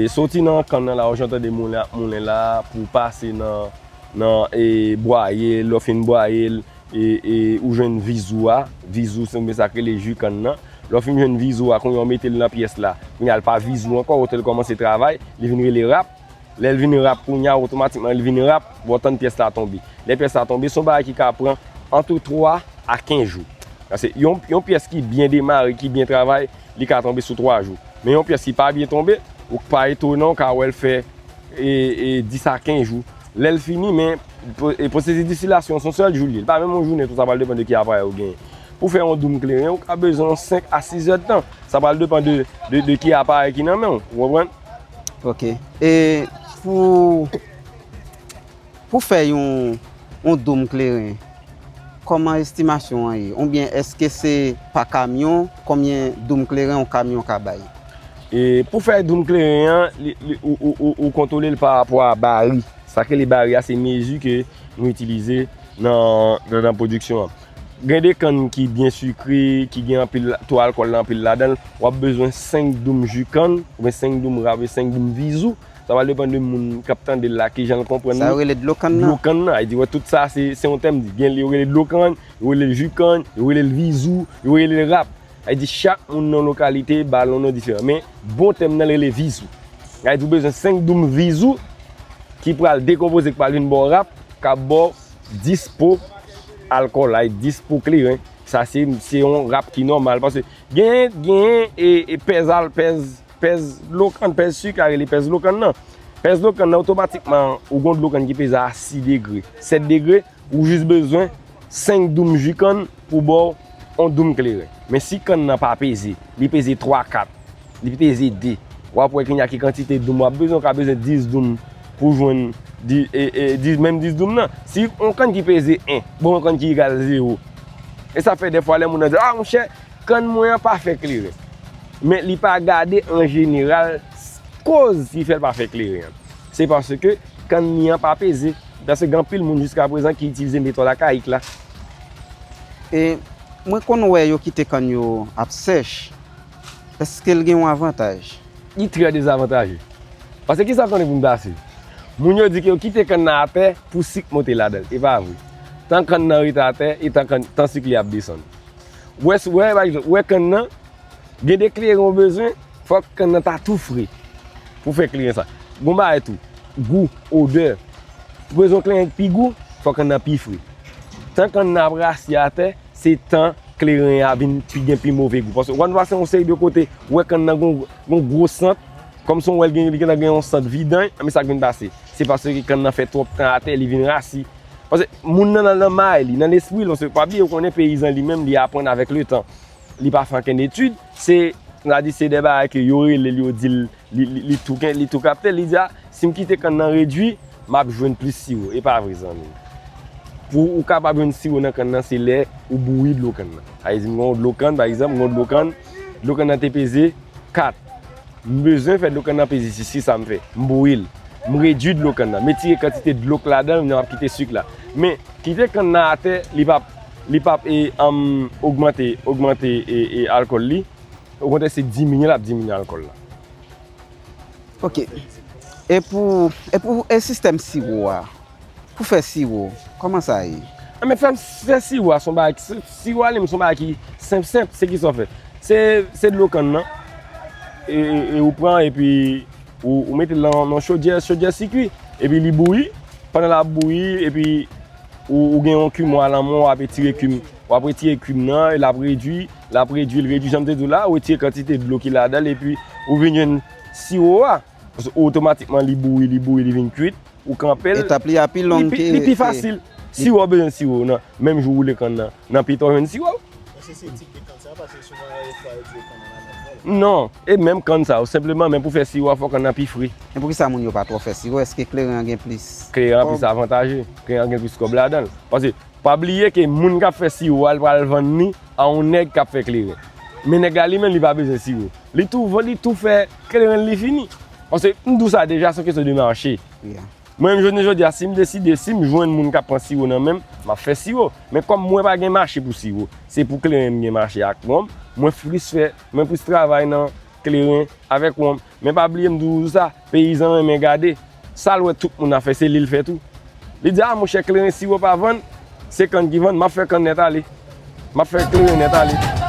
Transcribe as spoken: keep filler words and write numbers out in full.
Soti nan kann nan la, ou jan tande moulen ap moulen la, pou pase nan, nan e, bwaye l, lè w fin bwaye l, e, e, ou jwenn vizou a, vizou se sa k rele ji kann nan. Lè w fin jwenn vizou a, kounye a w mete l nan pyès la. Kounye a l pa vizou ankò, kote l kòmanse travay, li vin rele rap. Lè l vin rap, kounye a otomatikman li vin rap, w ap tann pyès la tonbe. Lè pyès la tonbe, se yon bagay ki ka pran ant twa a kenz jou. Paske yon, yon pyès ki byen demare, ki byen travay, li ka tonbe sou twa jou. Men yon pyès ki pa byen tonbe, ou pa etonan, ou ka wè l fè e, e, dis a kenz jou. Lè l fini, men pwo- e, pwosesis distilasyon se yon sèl jou li ye. Li pa menm yon jounen tou, sa pral depann de ki aparèy ou genyen. Pou fè yon doum kleren, ou ka bezwen yon senk a sis èdtan. Sa pral depann de, de, de ki aparèy ki nan men w, ou konprann? Ok. E pou, pou fè yon, yon doum kleren, kòman estimasyon an ye? Oubyen èske se pa kamyon? Konbyen doum kleren yon kamyon ka bay? E pou fè doum kleren an, li, li, ou, ou, ou, ou kontwole l pa rapò a bari. Sa k rele bari a, se mezi ke nou itilize nan, nan, nan pwodiksyon an. Gen de kann ki byen sikre, ki gen anpil to alkòl la anpil ladan l, w ap bezwen senk doum ji kann, oubyen senk doum rap, e senk doum vizou. Sa va depann de moun k ap tande l la, kijan l konprann li. Sa yo rele dlo kann nan. Dlo kann nan, sa vle di, wè, tout sa, se, se yon tèm di. Gen, yo rele dlo kann, yo rele l ji kann, yo rele l vizou, yo rele l rap. Sa vle di, chak moun nan lokalite ba l yon non diferan. Men, bon tèm nan, l rele vizou. Sa vle di, ou bezwen senk doum vizou ki pral dekonpoze, ki pral vin ba w rap, k ap ba w dis po alkòl, ay, dis po kleren. Sa se, se yon rap ki nòmal. Paske gen, gen e, e pèz al, pèz, pèz dlo kann, pèz sik a rele pèz dlo kann nan. Pèz dlo kann nan, otomatikman, ou gen yon dlo kann ki peze a sis degre, sèt degre, ou jis bezwen senk doum ji kann pou ba w yon doum kleren. Men si kann nan pa peze, li peze twa, kat, li peze de. W ap wè kounye a ki kantite doum w ap bezwen, w ka bezwen dis doum pou jwenn di, e, e, dis, menm dis doum nan. Si yon kann ki peze en, bon, yon kann ki egal zewo. E sa fè dèfwa lè moun nan di, a, monchè, kann mwen an pa fè kleren. Men li pa gade an jeneral koz ki fè l pa fè kleren an. Se paske kann li an pa peze. Paske gen anpil moun jiska prezan ki itilize metòd akayik la. E mwen konn wè yo kite kann yo ap sèch. Èske l gen yon avantaj? Li trè dezavantaje. Paske kisa w konnen pou m pase? Moun yo di ke yo kite kann nan atè pou sik monte ladan l. E pa vre. Tan kann nan rete atè, e tan, kann, tan sik li ap desann. Wè, wè, pa egzanp, wè kann nan, gen de kleren w bezwen, fòk kann nan ta tou fre pou fè kleren sa. Gon bagay tou, gou, odè. Ou bezwen kleren ki pi gou, fòk kann nan pi fre. Tan kann nan ap rasi atè, se tan kleren an vin pi gen pi move gou. Paske w konn pase yon seri de kote, ou wè kann nan gon, gon gwo sant, kòmsi w wè l gen, li gentan gen yon sant vidanj, men sa k vin pase? Se paske kann nan fè twòp tan atè, li vin rasi. Paske moun nan, nan, nan may li, nan lespri l, paske pa bliye, ou konnen peyizan li menm, li aprann avèk letan. Li pa fè ankenn etid, se, n a di se de bagay ke yo rele l, yo di l, li, li, li tou, li tou kapte, li di, a, si m kite kann nan redui, m ap jwenn plis siwo. E pa vre, zanmi m. Pou ou kapab jwenn siwo nan kann nan, se lè ou bouyi dlo kann nan. Sa vle di, m gen yon dlo kann, pa egzanp, m gen yon dlo kann, dlo kann nan te peze kat. M bezwen fè dlo kann nan peze sis, kisa m fè? M bouyi l. M redui dlo kann nan. M retire kantite dlo k ladan l, m ap kite sik la. Men, kite kann nan atè, li p ap, li p ap, e, anm, ogmante, ogmante, e, e, alkòl li. Okontrè, se diminye l ap diminye alkòl la. Ok. E pou, e pou, e sistèm siwo a? Pou fè siwo, kòman sa ye? Anben, fè, fè siwo a se yon bagay, si, siwo a li menm se yon bagay ki senp, senp, se kisa w fè? Se, se dlo kann nan, e, e, e ou pran, epi ou, ou mete l nan, nan chodyè, chodyè sikui, epi li bouyi, pandan l ap bouyi, epi ou, ou gen yon kimwa nan men w, w ap etire kim, w ap retire kim nan, l ap redui, l ap redui, l redui, jan m te di w la, ou retire kantite dlo ki ladan l, epi ou vin jwenn siwo a. Paske otomatikman li bouyi, li bouyi, li vin kwit, ou kanpe l. Etap li a pi long ke. Li pi fasil. Siwo, w bezwen siwo nan menm jou w woule kann nan, nan pita w jwenn siwo. Èske se tip de kann sa, paske souvan yo fwa yo di yo kann nan la mèt vre. Non, e menm kann sa yo, senpleman, men pou fè siwo a, fò kann nan pi fre. Men poukisa moun yo pa twò fè siwo? Èske kleren an gen plis kòb? Kleren an plis avantaje, kleren an gen plis kòb ladan l. Paske pa bliye ke moun k ap fè siwo a, l pral vann li a yon nèg k ap fè kleren. Men nèg la li menm li pa bezwen siwo. Li tou, li tou fè kleren li fini. Paske m di w sa deja, se yon kesyon de mache. Mwen menm, jounen jodi a, si m deside, si m jwenn moun k ap pran siwo nan men m, m ap fè siwo. Men kòm mwen pa gen mache pou siwo, se pou kleren m gen mache ak mwen, mwen plis fè, mwen plis travay nan, kleren, avèk wonm. Men pa bliye m di w sa, peyizan renmen gade. Sa l wè tout moun ap fè, se li l fè tou. Li di, a monchè, kleren, si w pa vann, se kann ki vann, m ap fè kann nèt ale. M ap fè kleren nèt ale.